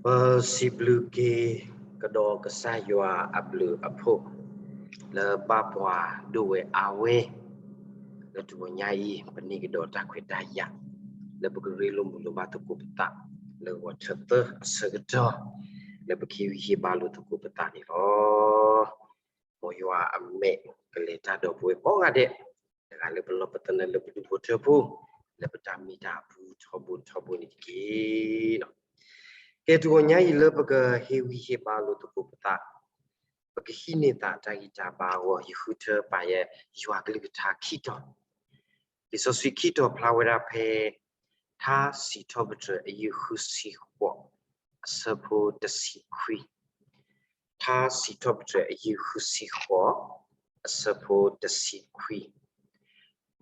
ပစံးဘျုးက့ၤကဒီးကစၢ်ယွၤအဘျုးအဖှိၣ် လၢဘၣ်ပှၤဒိၣ်ဝဲအါဝဲ လၢတဂီၤညါအံၤ ပန့ၢ်ကဒီးတၢ်ခွဲးတၢ်ယာ် လၢပကရ့လိာ်မုာ်လိာ်ဘၣ်သကိးပသး လၢဂီၤထၢသၢအဆၢကတီၢ် လၢပကဟ့ၣ်ဂံၢ်ဟ့ၣ်ဘါလိာ်သကိးပသးန့ၣ်လီၤ. မ်ယွၤအမဲာ်ကလဲၤတၢ်ဒီးပဝဲကိးဂၤဒဲး တဂၤလၢပလီၢ်ပသနၢၣ်လၢပဒူၣ်ဖိထၢဖိ လၢပတၢ်မ့ၢ်တၢ်အပူၤထီဘိထီဘိန့ၣ်တက့ၢ်. ကဲ တဂီၤညါအံၤလၢပကဟ့ၣ်ဂံၢ်ဟ့ၣ်ဘါလိာ်သကိးပသး ပကဟံးန့ၢ်သးတၢ်ဂံၢ်တၢ်ဘါအဂီၢ် ယဃုထၢပာ်ယဲ ယွၤကလုၢ်ကထါခံတီၤ, လံာ်စီဆှံခံတီၤဖျါဝဲဒၣ်ဖဲ ထါစံးထီၣ်ပတြၢၤအယုၢ်ဃုဆံဃိး အဆၢဖိတဆံခွံ, ထါစံးထီၣ်ပတြၢၤအယုၢ်ဃုဆံဃိး အဆၢဖိတဆံခွံ,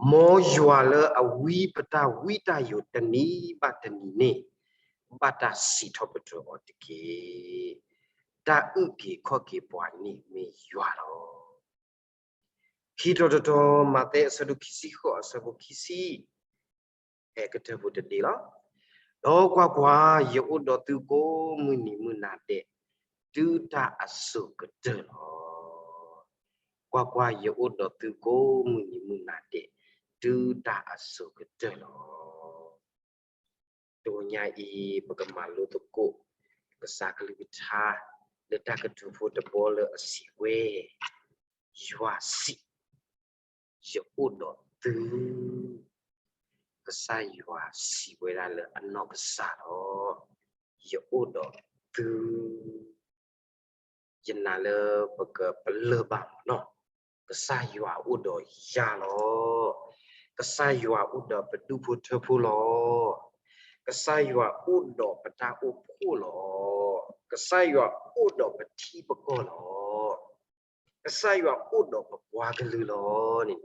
မ်ယွၤလၢအဝံပတၢ်ဝံတၢ်ယိာ်တနံၤဘၣ်တနံၤန့ၣ် ဘၣ်တၢ်စံးထီၣ်ပတြၢၤအီၤတက့ၢ်. တၢ်အုၣ်က့ၤခီၣ်က့ၤပှၤန့ၣ်မ့ၢ်ယွၤလီၤ. ခံတီၤတတီၤ မးသဲအဆၢဒိၣ်ခံဆံဃိး အဆၢဖိခံဆံ ဟဲကတၢၢ်ဖိတဒ့လီၤ. ဒီးကွၢ်ကွၢ်, ယအိၣ်ဒီးသုကိးမုၢ်နံၤမုၢ်နၤဒဲး တုၤတၢ်အစိၤကတၢၢ်လီၤ. ကွၢ်ကွၢ်, ယအိၣ်ဒီးသုကိးမုၢ်နံၤမုၢ်နၤဒဲး တုၤတၢ်အစိၤကတၢၢ်လီၤ. တဂီၤညါအံၤ ပကမၤလိသကိး ကစၢ်ကလုၢ်ကထါ လၢတၢ်ကတိၤဖိတဘီလၢအစံးဝဲ ယွၤစံး, ယအိၣ်ဒီးသု, ကစၢ်ယွၤစံးဝဲဒၣ်လၢအနီၢ်ကစၢ်လီၤ. ယအိၣ်ဒီးသု ယနာ်လၢပကပလၢၢ်ဘၣ်မးနီၤ, ကစၢ်ယွၤအိၣ်ဒီးယၤလီၤ. ကစၢ်ယွၤအိၣ်ဒီးပဒူၣ်ဖိထၢဖိလီၤ. ကစၢ်ယွၤအိၣ်ဒီးပတၢ်အိၣ်ဖှိၣ်လီၤ. ကစၢ်ယွၤအိၣ်ဒီးပထံပကီၢ်လီၤ. ကစၢ်ယွၤအိၣ်ဒီးပပှၤကလုာ်လီၤန့ၣ်,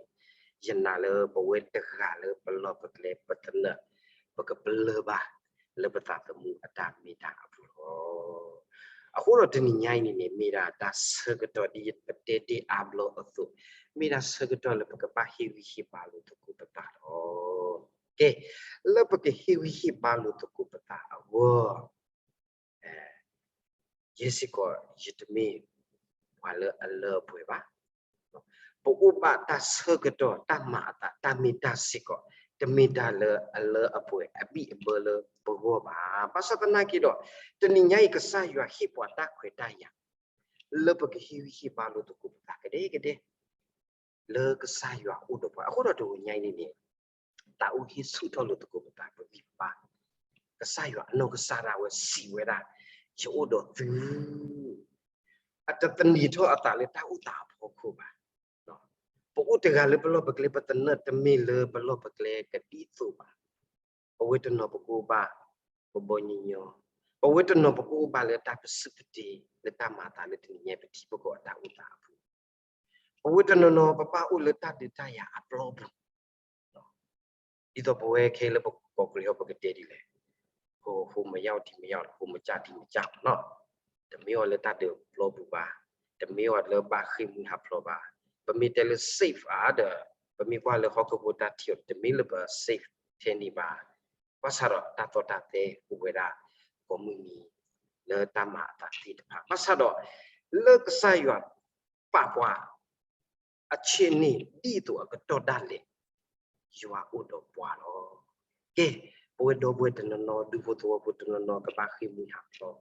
ယနာ်လၢပဝဲတဂၤလၢပလီၢ်ပကျဲပသနၢၣ် ပကပလၢၢ်ဘၣ် လၢပသးသမူအတၢ်မ့ၢ်တၢ်အပူၤလီၤ. အဃိဒီးတနံၤညါအံၤန့ၣ်န့ၣ် မ့ၢ်ဒၣ်တၢ်ဆၢကတီၢ်ဒ်ပတဲတ့ၢ်အါဘျီအသိး, မ့ၢ်ဒၣ်ဆၢကတီၢ်လၢပကဘၣ်ဟ့ၣ်ဂံၢ်ဟ့ၣ်ဘါလိာ်သကိးပသးလီၤ. ကဲ, လၢပကဟ့ၣ်ဂံၢ်ဟ့ၣ်ဘါလိာ်သကိးပသးအဂီၢ် ယဲစ့ၢ်ကီး ယတမ့ၢ်ပှၤလၢအလၢအပှဲၤဘၣ်. ပအိၣ်ဘၣ်တၢ်ဆၢကတီၢ် တၢ်မၤအသး တၢ်မ့ၢ်တၢ်စ့ၢ်ကီး တမ့ၢ်တၢ်လၢအလၢအပှဲၤအဘံၣ်အဘၢလၢပဂီၢ်ဘၣ်. ဘၣ်ဆၣ်သနာ်က့ဒီး တနံၤညါအံၤ ကစၢ်ယွၤဟ့ၣ်ပှၤတၢ်ခွဲးတၢ်ယာ် လၢပကဟ့ၣ်ဂံၢ်ဟ့ၣ်ဘါလိာ်သကိးပသးကဒဲကဒဲ လၢကစၢ်ယွၤအိၣ်ဒီးပှၤ. အဃိဒီးတဂီၤညါအံၤန့ၣ်န့ၣ် သးအိၣ်ဟ့ၣ်ဆူၣ်ထီၣ်လိာ်သကိးပသးပဂံၢ်ပဘါ, ကစၢ်ယွၤအနီၢ်ကစၢ်ဒၣ်ဝဲစံးဝဲဒၣ်, ယအိၣ်ဒီးသု, အတသန့ၤထီၣ်အသးလၢတၢ်အိၣ်သးအဖီခိၣ်ဘၣ်. ပအိၣ်တဂၤလၢပလီၢ်ပကျဲပသနၢၣ် တမ့ၢ်လၢပလီၢ်ပကျဲကဒ်သိးဘၣ်. ပဝဲတနီၤပကအိၣ်ဘၣ် ပဘီညီညီ, ပဝဲတနီၤပကအိၣ်ဘၣ်လၢတၢ်ပစုၢ်ပတ့ၤ လၢတၢ်မၤအသးလၢတနံၤညါပထံပကီၢ်အတၢ်အိၣ်သးအပူၤ, ပဝဲတနီၤနီၤပဘၣ်အိၣ်လၢတၢ်ဒုးတၢ်ယၤအပျီပူၤ ဒ်သိးပဝဲခဲလၢာ်ပကီၢ်ကရံးဟီ ပကတဲဒ်လဲၣ်, ဟိမယီၢ်ဒံမယီၢ် ဟိမကၢ်ဒံမကၢ်နီၤ, တမ့ၢ်အီၤလၢတၢ်ဒုးပျီပူၤဘၣ်, တမ့ၢ်အီၤလၢဘၣ်ဃ့ၢ်မှံဟးဖျိးဘၣ်, ပမ့ၢ်တဲလၢ safe အါဒီး ပမ့ၢ်ကွၢ်လၢဟီၣ်ခိၣ်ဖိတၢ်ထံၣ်အီၤ တမ့ၢ်လၢပ safe ထဲန့ၣ်ဘၣ်, ဘၣ်ဆၣ်ဒီးတၢ်သီၣ်တၢ်သဲအိၣ်ဝဲဒၣ် ကိးမုၢ်နံၤ လၢတၢ်မၤအသးသ့ၣ်တဖၣ်, ဘၣ်ဆၣ်ဒီး လၢကစၢ်ယွၤပာ်ပှၤ အဆ့ၣ်န့ၣ်ဒ်သိးအကတီၢ်ဒၣ်လဲာ် ယွၤအိၣ်ဒီးပှၤလီၤ. ကဲ, ပဝဲဒီပုၢ်ဝဲၢ်တနီၤနီၤ ဒူဖိသဝီဖိတနီၤနီၤ ကဘၣ်ဃ့ၢ်မှံဟးဖျိး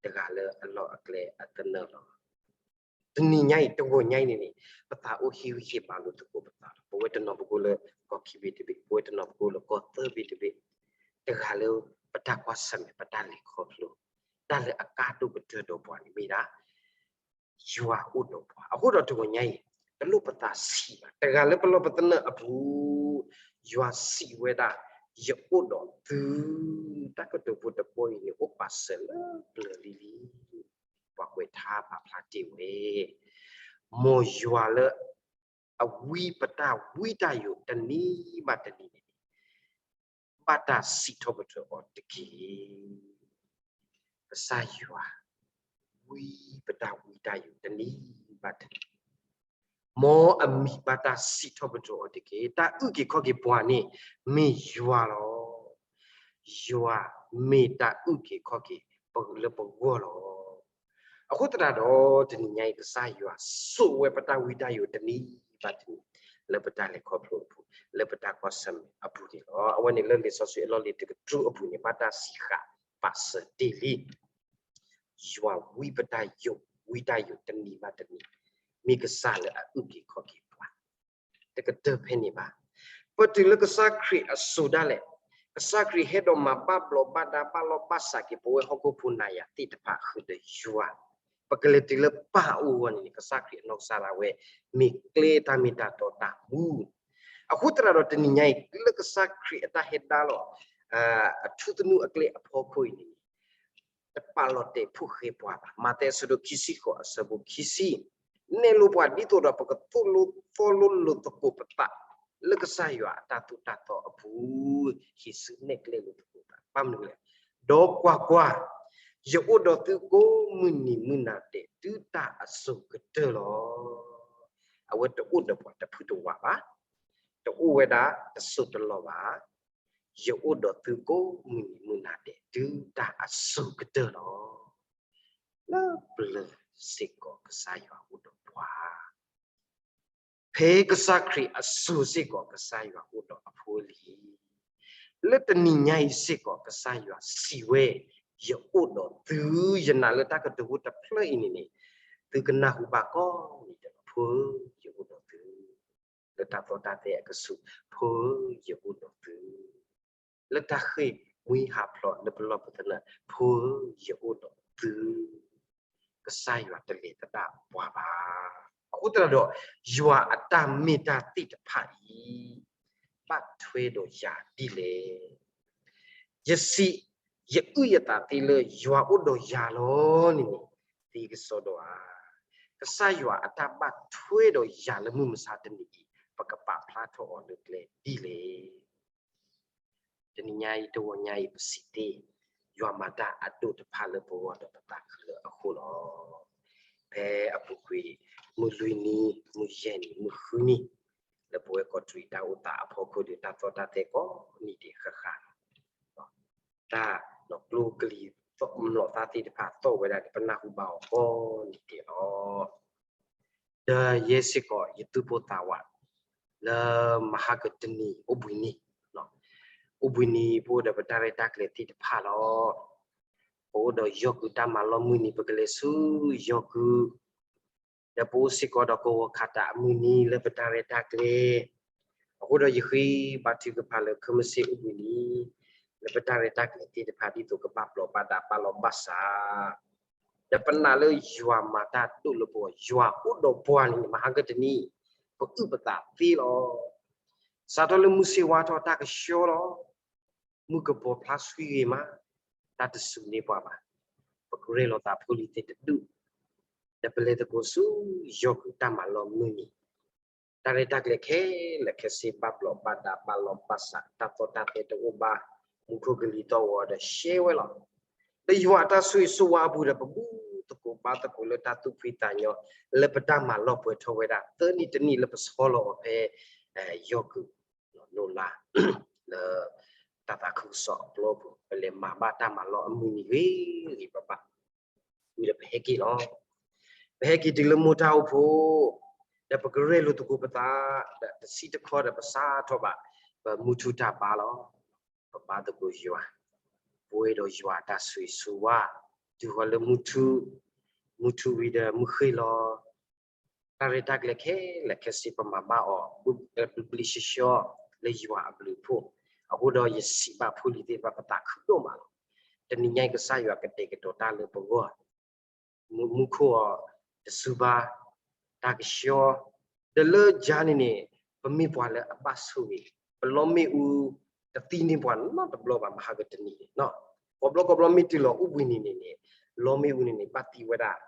တဂၤလၢအလီၢ်အကျဲအသနၢၣ်လီၤ. တနံၤညါအံၤ တဂီၤညါအံၤန့ၣ်န့ၣ် ပသးအိၣ်ဟ့ၣ်ဂံၢ်ဟ့ၣ်ဘါလိာ်သကိးပသးလီၤ. ပဝဲတနီၤပကအိၣ်လၢကီၢ်ခံဘ့ၣ်တဘ့ၣ်, ပဝဲတနီၤပကအိၣ်လၢကီၢ်သၢဘ့ၣ်တဘ့ၣ်, တဂၤလၢပတၢ်ကွၢ်ဆၢၣ်မဲာ် ပတၢ်လဲၤခီဖျိ တၢ်လၢအကါဒိၣ်ကတၢၢ်ဒီးပှၤန့ၣ်မ့ၢ်ဒၣ် ယွၤအိၣ်ဒီးပှၤ. အဃိဒီးတဂီၤညါအံၤ တလိၣ်ပသးဆံးဘၣ်. တဂၤလၢပလီၢ်ပသနၢၣ်အပူၤ ယွၤစံးဝဲဒၣ်, ယအိၣ်ဒီးသု, တၢ်ကတိၤဖိတဘီအံၤန့ၣ် အိၣ်ပာ်စၢၤလၢပျၢၤလံလံ, ပှၤကွဲးထါပာ်ဖျါတ့ၢ်ဝဲ, မ်ယွၤလၢအဝံပတၢ်ဝံတၢ်ယိာ်တနံၤဘၣ်တနံၤန့ၣ် ဘၣ်တၢ်စံးထီၣ်ပတြၢၤအီၤတက့ၢ်. ကစၢ်ယွၤ ဝံပတၢ်ဝံတၢ်ယိာ်တနံၤဘၣ်တနံၤ, မ်အမံၤဘၣ်တၢ်စံးထီၣ်ပတြၢၤအီၤတက့ၢ်. တၢ်အုၣ်က့ၤခီၣ်က့ၤပှၤန့ၣ် မ့ၢ်ယွၤလီၤ. ယွၤမ့ၢ်တၢ်အုၣ်က့ၤခီၣ်က့ၤလၢပဂီၢ်လီၤ. အဃိသတးဒီး တနံၤညါအံၤ ကစၢ်ယွၤစိာ်ဝဲပတၢ်ဝံတၢ်ယိးတနံၤဘၣ်တနံၤ လၢပတၢ်လဲၤခီဖျိအပူၤ, လၢပတၢ်ကွၢ်ဆၢၣ်မဲာ်အပူၤန့ၣ်လီၤ. အဝဲန့ၣ်လၢလံာ်စီဆှံအလီၢ်လံၤတကတြူၢ်အပူၤန့ၣ် ဘၣ်တၢ်စံးဃာ်ပာ်စၢၤတ့ၢ်လံ ယွၤဝံပတၢ်ယိး, ဝံတၢ်ယိးတနံၤဘၣ်တနံၤ, မ့ၢ်ကစၢ်လၢအအုၣ်က့ၤခီၣ်က့ၤပှၤ တကတၢၢ်ဖဲန့ၣ်ဘၣ်. ပတုၤလၢကစၢ်ခရံာ်အစိၤဒၣ်လဲာ်, ကစၢ်ခရံာ်ဟဲဒီးမၤဘၣ်ဘျီးဘၣ်ဒါဘၣ်လီၢ်ဘၣ်စးက့ၤပဝဲဟီၣ်ခိၣ်ဖိနၤယၤသ့ၣ်တဖၣ်ဃုာ်ဒီးယွၤ, ပကလဲၤတုၤလၢပၢ်အအိၣ်အဂီၢ်န့ၣ်န့ၣ် ကစၢ်ခရံာ်အနီၢ်ကစၢ်ဒၣ်ဝဲ မ့ၢ်ကျဲတၢ်မ့ၢ်တၢ်တီတၢ်မူ အဃိသတးဒီးတနံၤညါအံၤ လၢကစၢ်ခရံာ်အတၢ်ဟဲဒါလီၤ အထူသနူအကျဲအဖီခိၣ်အံၤန့ၣ်န့ၣ် တပာ်လီၤတဲာ်ဖိၣ်ဃဲပှၤဘၣ်. မးသဲအဆၢဒိၣ်ခံဆံဃိးအဆၢဖိခံဆံ, နဲၣ်လိပှၤဒ်သိးဒီးပကသိၣ်လိသီလိလိာ်သကိးပသး လၢကစၢ်ယွၤအတၢ်သိၣ်တၢ်သီအပူၤ, ဟံးစုနဲၣ်ကျဲလိာ်သကိးပသး ဘၣ်မနုၤလဲၣ်. ဒီးကွၢ်ကွၢ်, ယအိၣ်ဒီးသုကိးမုၢ်နံၤမုၢ်နၤဒဲး တုၤတၢ်အစိၤကတၢၢ်လီၤ. အဝဲတအိၣ်ဒီးပှၤတဖုတဝးဘၣ်, တအိၣ်ဝဲဒၣ်တစိၢ်တလီၢ်ဘၣ်. ယအိၣ်ဒီးသုကိးမုၢ်နံၤမုၢ်နၤဒဲး တုၤတၢ်အစိၤကတၢၢ်လီၤ. လၢပျၢၤစ့ၢ်ကီးကစၢ်ယွၤအိၣ်ဒီးပှၤ, ဖဲကစၢ်ခရံာ်အစိၤစ့ၢ်ကီး ကစၢ်ယွၤအိၣ်ဒီးအဖိအလံၤ, လၢတနံၤညါအံၤစ့ၢ်ကီး ကစၢ်ယွၤစံးဝဲ, ယအိၣ်ဒီးသု, ယနာ်လၢတၢ်ကတိၤဖိတဖျၢၣ်အံၤန့ၣ်န့ၣ် သုကနၢ်ဟူဘၣ်ကိးနံၤဒဲးလီၤ. ဖိဧၢ, ယအိၣ်ဒီးသု လၢတၢ်သီတၢ်သဲအကဆူး, ဖိဧၢ, ယအိၣ်ဒီးသု, လၢတၢ်ဃ့ၢ်မှံဟးဖျိးလၢပလီၢ်ပသနၢၣ်, ဖိဧၢ, ယအိၣ်ဒီးသု, ကစၢ်ယွၤတလဲၤသဒၣ်ပှၤဘၣ်. အဃိသတးဒီး ယွၤအတၢ်မ့ၢ်တၢ်သ့ၣ်တဖၣ်အံၤ ဘၣ်ထွဲဒီးယၤဒ်လဲၣ်. ယစံး, ယအုၣ်ယသးသ့လၢယွၤအိၣ်ဒီးယၤလီၤန့ၣ်န့ၣ်, သ့ကစီဒီဧါ. ကစၢ်ယွၤအတၢ်ဘၣ်ထွဲဒီးယၤလၢမုၢ်မဆါတနံၤအံၤ ပကပာ်ဖျါထီၣ်အီၤလၢကျဲဒ်လဲၣ်. တနံၤညါအံၤ တဂီၤညါအံၤ ပစံးသ့ ယွၤမၤတၢ်အဒိၣ်တဖၣ်လၢပဂီၢ်ဒီးပသးခုလၢအဃိလီၤ. ဖဲအပူၤကွံာ် မုၢ်လွံၢ်နံၤ မုၢ်ယဲၢ်နံၤ မုၢ်ဃုနံၤ လၢပဝဲကီးတရံးတၢ်အိၣ်သးအဖီခိၣ်ဒီး တၢ်သီတၢ်သဲကိးနံၤဒဲးဃၣ်ဃၣ် တၢ်ကျိကလံၤသီၣ်မျိာ်သးသ့ၣ်တဖၣ်သီၣ်ဝဲဒၣ်န့ၣ် ပနၢ်ဟူဘၣ်အီၤကိးနံၤဒဲးလီၤ. ဒီးယဲစ့ၢ်ကီး ယသူၣ်ပိၢ်သးဝး လၢမဟါကတနံၤအိၣ်ဘှံးနံၤ, အိၣ်ဘှံးနံၤ ပအိၣ်ဒီးပတၢ်ရဲၣ်တၢ်ကျဲၤသ့ၣ်တဖၣ်လီၤ. ပအိၣ်ဒီးယီၢ်ကုတၢ်မၤလီၢ်မုၢ်နံၤ ပကလဲၤဆူယီၢ်ကု ဒီးပအိၣ်စ့ၢ်ကီးဒီးကဝီၤခးတးအမုၢ်နံၤလၢပတၢ်ရဲၣ်တၢ်ကျဲၤ, အဃိဒီးယဃ့ဘါထုကဖၣ်လၢ ခဲမုၢ်ဆ့ၣ်အိၣ်ဘှံးနံၤ လၢပတၢ်ရဲၣ်တၢ်ကျဲၤသ့ၣ်တဖၣ် ဒ်သိးကဘၣ်ဘျီးဘၣ်ဒါဘၣ်လီၤဘၣ်စး, ဒီးပနာ်လၢယွၤမၤတၢ်ဒိၣ်လၢပဂီၢ်, ယွၤအိၣ်ဒီးပှၤန့ၣ် မဟါကတနံၤ ပအုၣ်ပသးသ့လီၤ. စးထီၣ်လၢမုၢ်ဆ့ၣ်ဝါထီၣ်တၢ်ကဆှီလီၤ. မုၢ်ကပီၤဖျါဆှံဂ့ၤမး, တၢ်တစူၤန့ၢ်ပှၤဘၣ်. ပကရဲၣ်လီၤသးဖိလံၤသ့ၣ်တဒူၣ်, ဒီးပလဲၤသကိးဆူယီၢ်ကုတၢ်မၤလီၢ်မုၢ်နံၤ, တၢ်ရဲၣ်တၢ်ကျဲၤခဲလၢာ်ခဲဆ့ ဘၣ်ဘျီးဘၣ်ဒါဘၣ်လီၤဘၣ်စး, တၢ်သီၣ်တၢ်သဲတအိၣ်ဘၣ်, မူခိၣ်ကလံၤသီၣ်ဂီၤဒီးရှဲဝဲလီၤ. လၢယွၤအတၢ်ဆိၣ်ဂ့ၤဆိၣ်ဝါအပူၤဒီး ပဘူၣ်သကိးဘါသကိးလၢတၢ်သူၣ်ဖှံသးညီ, လၢပတၢ်မၤလီၢ်ပှဲၤထီၣ်ဝဲဒၣ် သၢနံၣ်တနံၣ်လၢပဆီလီၤအီၤဖဲ ယီၢ်ကု နိလါ လၢတၢ်သးခုကစီၣ်အပျီပူၤ ပလဲၤမၤဘၣ်တၢ်မၤလီၢ်အမုၢ်နံၤဂ့ၤဂ့ၤဘၣ်ဘၣ်, ဝံၤဒီးပဟဲက့ၤလီၤ. ပဟဲက့ၤတုၤလၢမိၢ်တၢ်အိၣ်ဖှိၣ်, ဒီးပကရဲၣ်လိာ်သကိးပသး, ဒီးတဆံတခီဒီးပစးထီၣ်ဘၣ် ပမုၢ်ထူၣ်တၢ်ဘါလီၤ. ပဘါသကိးယွၤ, ပဝဲဒီးယွၤအတၢ်ဆိၣ်ဂ့ၤဆိၣ်ဝါ, တုၤဃီၤလၢမုၢ်ထူၣ်, မုၢ်ထူၣ်ဝံၤဒီးမုၢ်ဃ့ၢ်လီၤ. တၢ်ရဲၣ်တၢ်ကျဲၤခဲလၢာ်ခဲဆ့ ပမၤဘၣ်အီၤ ဘျ့ဘျ့ဆှီဆှီ လၢယွၤအဘျုးအဖှိၣ်, အဃိဒီးယစံးဘၣ်ဖိလံၤသ့ၣ်တဖၣ် ပသးခုဒိၣ်မးလီၤ. တနံၤညါအံၤ ကစၢ်ယွၤကတဲာ်ကတီၤတၢ်လၢပဂီၢ်, မူခိၣ်အီၤတစူၤဘၣ်, တၢ်ကဆှီ, ဒီးလၢယၤန့ၣ်န့ၣ် ပမ့ၢ်ပှၤလၢအဘၣ်ဆိၣ်ဂ့ၤ, ပလီမ့ၣ်အူတသံန့ၢ်ပှၤနီတဘျီဘၣ် မဟါကတနံၤန့ၣ်, ကိးဘျီကိးဘျီမ့ၢ်တုၤလီၤအိၣ်ဘှံးနံၤန့ၣ်န့ၣ် လီမ့ၣ်အူန့ၣ်န့ၣ် ဘၣ်သံဝဲဒၣ်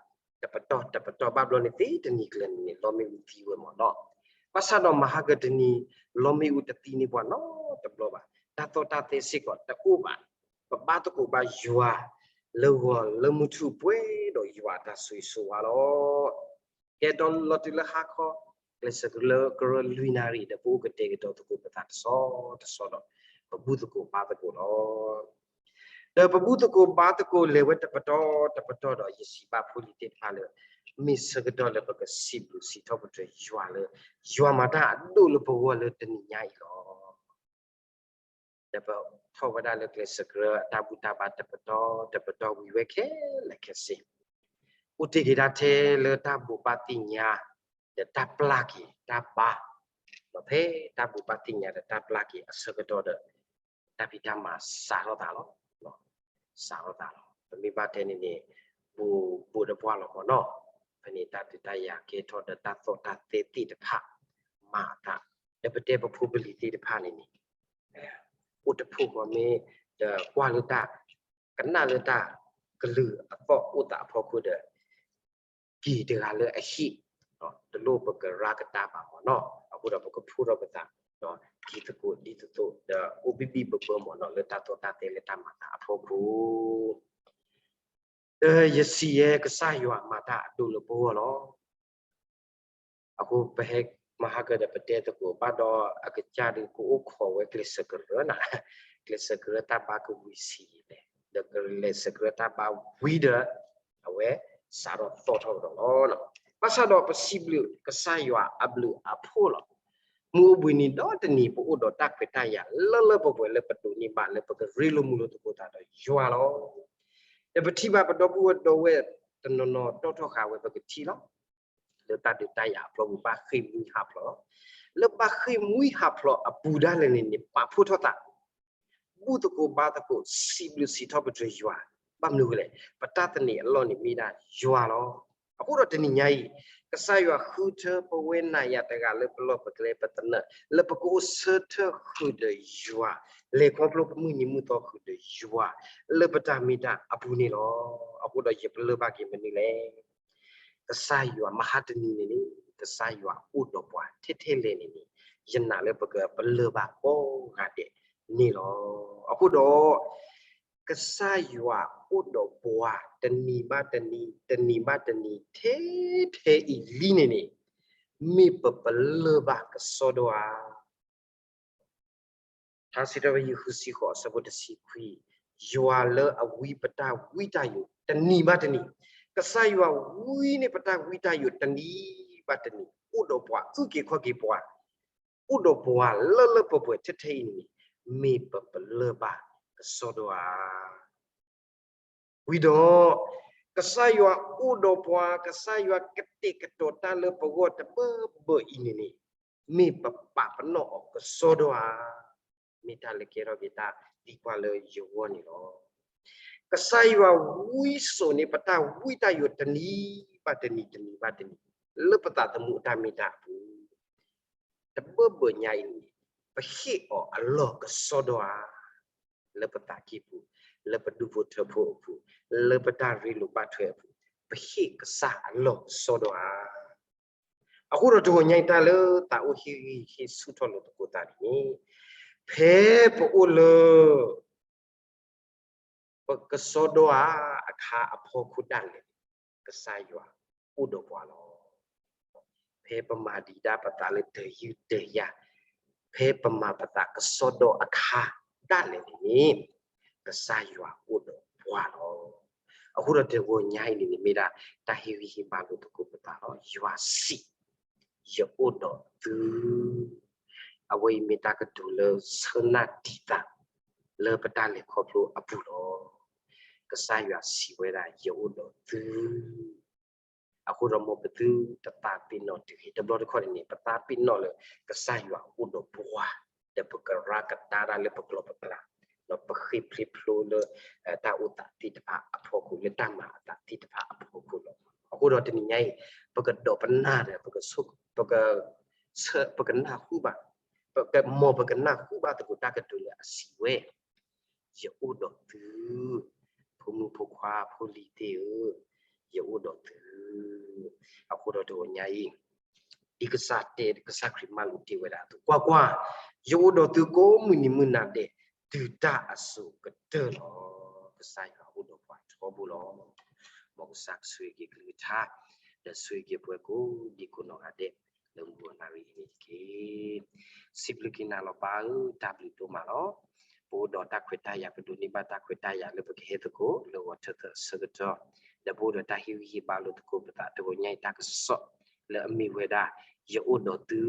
တပတီၢ်တပတီၢ် ဘၣ်ဘျီန့ၣ်သ့တနံၤကျၢၤန့ၣ်န့ၣ် လီမ့ၣ်အူသံဝဲမးနီၤ. ဘၣ်ဆၣ်ဒီးမဟါကတနံၤ လီမ့ၣ်အူတသံန့ၢ်ပှၤနီတဘျီဘၣ်. တၢ်သီၣ်တၢ်သဲစ့ၢ်ကီးတအိၣ်ဘၣ်. ပဘါသကိးဘၣ်ယွၤ လၢဂီၤလၢမုၢ်ထူၣ်ပှဲၤဒီးယွၤအတၢ်ဆိၣ်ဂ့ၤဆိၣ်ဝါလီၤ. ကဲဒီးလီၤတုၤလၢဟါခီ, ကျဲးစၢးကရၢလွံၢ်နၣ်ရံၣ် ဒီးပအိၣ်ကတဲာ်ကတီၤသကိးပသးတဆီတဆီဒီး ပဘူၣ်သကိးဘါသကိးလီၤ. ဒီးပဘူၣ်သကိးဘါသကိးလဲၤဝဲတပတီၢ်တပတီၢ်ဒီး ယစံးဘၣ်ဖိလံၤသ့ၣ်တဖၣ်လၢ မ့ၢ်ဆၢကတီၢ်လၢပကစံးဘျုးစံးထီၣ်ပတြၢၤယွၤလၢ ယွၤမၤတၢ်အဒိၣ်လၢပဂီၢ်လၢတနံၤညါအံၤလီၤ. ဒီးပထီၣ်ဝဲဒၣ်လၢကျဲးစၢးကရၢအတၢ်ဘူၣ်တၢ်ဘါတပတီၢ်တပတီၢ်ဝံၤဝဲခဲလၢာ်ခဲဆ့ အိၣ်တ့ၢ်က့ၤဒၣ်ထဲလၢတၢ်ဘိးဘၣ်သ့ၣ်ညါ ဒီးတၢ်ပျၢ်က့ၤတၢ်ဘါ, ဒီးဖဲတၢ်ဘိးဘၣ်သ့ၣ်ညါဒီးတၢ်ပျၢ်က့ၤအဆၢကတီၢ်ဒီး တၢ်ဖံးတၢ်မၤစးထီၣ်သးလီၤ. စးထီၣ်သးလီၤ. ပမ့ၢ်ဘၣ်တဲန့ၣ်န့ၣ် ဘိးဘိးတပှၢ်လီၤမ့ၢ်နီၤ. ဖဲန့ၣ်တၢ်ဒုးတၢ်ယၤကဲထီၣ်ဒီးတၢ်သီၣ်တၢ်သဲသ့ၣ်တဖၣ် မၤအသး, ဒီးပတဲပဖိပလံၤသ့ၣ်တဖၣ်န့ၣ်န့ၣ် အိၣ်တဖှိၣ်ဃီမ့ၢ် ဒီးကွၢ်လၢတၢ် ကနၣ်လၢတၢ်ကလုၢ်အသီၣ်အိၣ်သးအဖီခိၣ်ဒီး က့ၤတဂၤလၢအဟံၣ်, တလိၣ်ပကရါကတၢၢ်ဘၣ်မ့ၢ်နီၤ. အဃိဒီးပကဖှိၣ်ထီၣ်ပသး ဒီးက့ၤသကိးဒ်သိးသိး ဒီးအိၣ်ဘံၣ်ဘံၣ်ဘၢဘၢမ့ၢ်နီၤ လၢတၢ်သီၣ်တၢ်သဲလၢတၢ်မၤသးအဖီခိၣ် ဒီးယစံးယဲ ကစၢ်ယွၤမၤတၢ်အဒိၣ်လၢပဂီၢ်လီၤ. အဃိပဟဲမၤဟါကဒီးပတဲသကိးဘၣ်ဒီး အကစၢ်ဒုးကအိၣ်ခိးဝဲကျဲးစၢးကရၢနၤ, ကျဲးစၢးကရၢတၢ်ဘါကဝံၤဆံးလဲၣ်, ဒီးကျဲးစၢးကရၢတၢ်ဘါဝံၤဒီး အဝဲစးထီၣ်သီၣ်ထီၣ်ကဒီးလီၤ. ဘၣ်ဆၣ်ဒီးပစံးဘျုးကစၢ်ယွၤအဘျုးအဖှိၣ်လီၤ. မုၢ်အိၣ်ဘှံးနံၤဒီတနံၤ ပအိၣ်ဒီးတၢ်ခွဲးတၢ်ယာ်လၢလၢပှဲၤပှဲၤလၢပဒိးန့ၢ်ဘၣ်လၢပကရ့လိာ်မုာ်လိာ်သကိးသးဒီးယွၤလီၤ. ဒီးပထံၣ်ဘၣ်ပဒီပုၢ်ဝဲၢ်ဒီဝဲၢ်တနီၤနီၤတီၢ်ထီၣ်ဃာ်ဝဲပကထံၣ်လီၤ. လၢတၢ်ဒုးတၢ်ယၤအဖျီပူၤဘၣ်ဃ့ၢ်မှံဟးဖျိးလီၤ. လၢဘၣ်ဃ့ၢ်မှံဟးဖျိးအပူၤဒၣ်လဲာ်န့ၣ်န့ၣ် ပာ်ဖှိၣ်ထီၣ်သး ဘူၣ်သကိးဘါသကိး စံးဘျုးစံးထီၣ်ပတြၢၤယွၤ, ဘၣ်မနုၤအဃိလဲၣ်, ပတၢ်သန့ၤအလီၢ်န့ၣ်မ့ၢ်ဒၣ်ယွၤလီၤ. အဃိဒီးတနံၤညါအံၤ ကစၢ်ယွၤဃုထၢပဝဲနၤယၤတဂၤလၢပလီၢ်ပကျဲပသနၢၣ် လၢပကအိၣ်ဆၢထၢၣ်ဃုာ်ဒီးယွၤ, လဲၤခီဖျိပမုၢ်နံၤမုၢ်သီဃုာ်ဒီးယွၤ လၢပတၢ်မ့ၢ်တၢ်အပူၤန့ၣ်လီၤ. အဃိဒီးယပလၢၢ်ဘၣ်က့ၤမနုၤလဲၣ် ကစၢ်ယွၤမဟါတနံၤန့ၣ်န့ၣ် ကစၢ်ယွၤအိၣ်ဒီးပှၤထဲထဲလဲၣ်န့ၣ်န့ၣ် ယနာ်လၢပကပလၢၢ်ဘၣ်ကိးဂၤဒဲးန့ၣ်လီၤ. အဃိဒီး ကစၢ်ယွၤအိၣ်ဒီးပှၤတနံၤဘၣ်တနံၤ တနံၤဘၣ်တနံၤ ထဲထဲအံၤလံန့ၣ်န့ၣ် မ့ၢ်ပပလၢၢ်ဘၣ်ကစီဒီဧါ. ထါစံးထီၣ်ပတြၢၤ ဃုဆံဃိး အဆၢဖိတဆံခွံ, ယွၤလၢအဝံပတၢ်ဝံတၢ်ယိးတနံၤဘၣ်တနံၤ, ကစၢ်ယွၤဝံန့ၢ်ပတၢ်ဝံတၢ်ယိးတနံၤဘၣ်တနံၤ, အိၣ်ဒီးပှၤအုၣ်က့ၤခီၣ်က့ၤပှၤ, အိၣ်ဒီးပှၤလၢလၢပှဲၤပှဲၤထဲထဲအံၤန့ၣ် မ့ၢ်ပပလၢၢ်ဘၣ်ကစီဒီဧါ. ဝံၤဒီး ကစၢ်ယွၤအိၣ်ဒီးပှၤ, ကစၢ်ယွၤကတဲာ်ကတီၤတၢ်လၢပဂီၢ်တဘၢဘၢအံၤန့ၣ်န့ၣ် မ့ၢ်ပပာ်ပနီၣ်အီၤကစီဒီဧါ. မ့ၢ်တၢ်လၢကဲထီၣ်က့ၤတၢ်သံကွၢ်လၢယဂီၢ်န့ၣ်လီၤ. ကစၢ်ယွၤဝံစိာ်န့ၢ်ပတၢ်ဝံတၢ်ယိးတနံၤဘၣ်တနံၤ တနံၤဘၣ်တနံၤ လၢပသးသမူအတၢ်မ့ၢ်တၢ်အပူၤ တဘၢဘၢညါအံၤန့ၣ် ပဟ့ၣ်အီၤအလီၢ်ကစီဒီဧါ. လၢပသးကံၢ်ပူၤ, လၢပဒူၣ်ဖိထၢဖိအပူၤ, လၢပတၢ်ရ့လိာ်ဘၣ်ထွဲအပူၤ, ပဟ့ၣ်ကစၢ်အလီၢ်ကစီဒီဧါ. အဃိဒီးတဂီၤညါအံၤတၢ်လၢသးအိၣ်ဟ့ၣ်ဂံၢ်ဟ့ၣ်ဆူၣ်ထီၣ်လိာ်သကိးသးန့ၣ် ဖဲပအိၣ်လၢ ပကစီဒီဧါအခါအဖီခိၣ်ဒၣ်လဲာ်န့ၣ် ကစၢ်ယွၤအိၣ်ဒီးပှၤလီၤ. ဖဲပမၤဒံးဒၣ်ပသးလၢတယုၢ်တယၤ, ဖဲပမၤပသးကစီဒီအခါဒၣ်လဲာ်န့ၣ်န့ၣ် ကစၢ်ယွၤအိၣ်ဒီးပှၤလီၤ. အဃိဒီးတဂီၤညါအံၤန့ၣ်န့ၣ် မ့ၢ်ဒၣ်တၢ်ဟ့ၣ်ဂံၢ်ဟ့ၣ်ဘါလိာ်သကိးပသးလီၤ. ယွၤစံး ယအိၣ်ဒီးသု, အဝဲအံၤမ့ၢ်တၢ်ကတိၤလၢဆၢနၢ်တံာ်သး လၢပတၢ်လဲၤခီဖျိအပူၤလီၤ. ကစၢ်ယွၤစံးဝဲဒၣ် ယအိၣ်ဒီးသု, အဃိဒီးမ်ပသုတသးပ့ၤနီၣ်တဂ့ၤ. တဘျီတခီၣ်န့ၣ်န့ၣ် ပသးပ့ၤနီၣ်လၢကစၢ်ယွၤအိၣ်ဒီးပှၤ, ဒီးပကရၤကတၢၢ်ဒၣ်လၢပကျိာ်ပကျါ, ဒီးပဃ့ဖျ့ဖျိလၢ တၢ်အိၣ်သးသ့ၣ်တဖၣ်အဖီခိၣ် လၢတၢ်မၤအသးသ့ၣ်တဖၣ်အဖီခိၣ်လီၤ. အဃိဒီးတနံၤညါအံၤ ပကဒိးပနၢ်ဒီး ပက ပကနၢ်ဟူဘၣ်, ပက မ်ပကနၢ်ဟူဘၣ်သကိးတၢ်ကတိၤလၢအစံးဝဲ ယအိၣ်ဒီးသု, ဖိမုၣ်ဖိခွါဖိလံၤသ့ၣ်ဧၢ, ယအိၣ်ဒီးသု. အဃိဒီးတဂီၤညါအံၤ ဒ်ကစၢ်တဲ ကစၢ်ခရံာ်မၤလိာ်တ့ၢ်ဝဲဒၣ်အသိး, ကွၢ်ကွၢ်, ယအိၣ်ဒီးသုကိးမုၢ်နံၤမုၢ်နၤဒဲး တုၤတၢ်အစိၤကတၢၢ်လီၤ. ကစၢ်ယွၤအိၣ်ဒီးပှၤထီဘိလီၤ. မ်ကစၢ်ဆိၣ်ဂ့ၤက့ၤကလုၢ်ကထါ, ဒီးဆိၣ်ဂ့ၤက့ၤပှၤကိးဒံကိးနီၢ်ဂၤဒဲး လၢမုၢ်ဂီၤနၣ်ရံၣ်အံၤန့ၣ်တက့ၢ်. စံးဘျုးက့ၤနၤလီၤပၢ်ဧၢ, တၢ်ဘျုးဒိၣ်မးလီၤ. ပအိၣ်ဒီးတၢ်ခွဲးတၢ်ယာ် ပဒိးန့ၢ်ဘၣ်တၢ်ခွဲးတၢ်ယာ်လၢပကဟဲသကိး လၢဂီၤထၢသၢဆၢကတီၢ်, ဒီးပအိၣ်ဒီးတၢ်ဟ့ၣ်ဂံၢ်ဟ့ၣ်ဘါလိာ်သကိးပသး တဂီၤညါအံၤတၢ်ကစီၣ်လၢအမ့ၢ်ဝဲဒၣ် ယအိၣ်ဒီးသု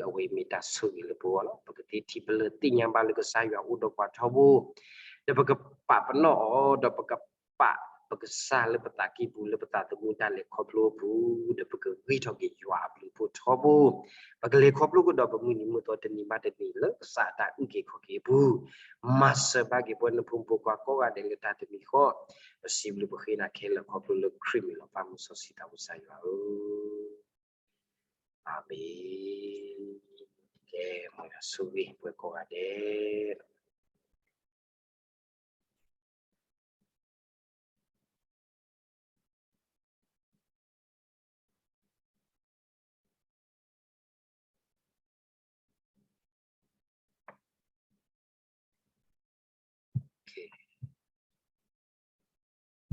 အဝဲမ့ၢ်တၢ်ဆိၣ်ဂ့ၤလၢပဂီၢ်လီၤ. ပကသ့ထံၣ်ပလၢၢ်သ့ၣ်ညါဘၣ်လၢကစၢ်ယွၤအိၣ်ဒီးပှၤထီဘိ, ဒီးပကပာ်ပနီၣ်အီၤ ဒီးပကပာ်ပကစၢ်လၢပသးကံၢ်ပူၤ လၢပသးသမူတၢ်လဲၤခီဖျိအပူၤ, ဒီးပကဂံၢ်ထီၣ်က့ၤယွၤအဘျုးအဖှိၣ်ထီဘိ, ပကလဲၤခီဖျိကဒီးပမုၢ်နံၤမုၢ်သီတနံၤဘၣ်တနံၤ လၢကစၢ်အတၢ်အုၣ်က့ၤခီၣ်က့ၤအပူၤ, မၤစၢၤဘၣ်က့ၤပဝဲနဖိမုၣ်ဖိခွါကိးဂၤဒဲးလၢတၢ်တမံၤဃီ, ပစံးဘျုးပဃ့နၤခဲလၢာ်ခီဖျိလၢခရံာ်မံၤလီၤ. ပၢ်မုၢ်စီဆှံသးဘိကစၢ်ယွၤဧၢ, အၤမ့ၣ်. ကဲ မ်ယွၤဆိၣ်ဂ့ၤပဝဲကိးဂၤဒဲးလီၤ.